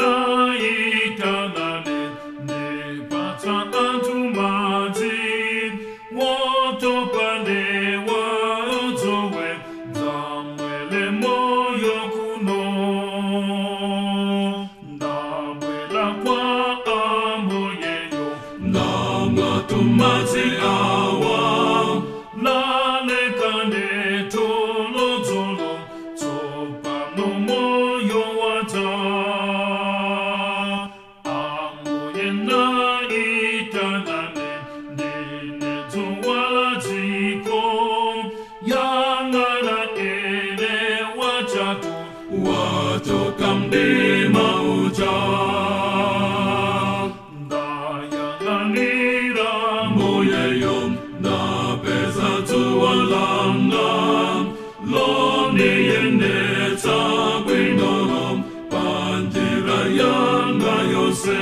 Naitanane ndipatsa anthu madzi wotopa ndiwaudzuwe dzamwele moyo kuno ndabwela kwa ambuyeyo ndamwa tumadzi awa laleka nditulo dzulo tsopano moyo watha ambuye naitanane ndine dzuwa la dziko yang'ana ine wachatu wachoka mdima uja ndayang'anira mbuyeyo ndapeza dzuwa langa londiyendetsa bwinolo panjira yanga yonse.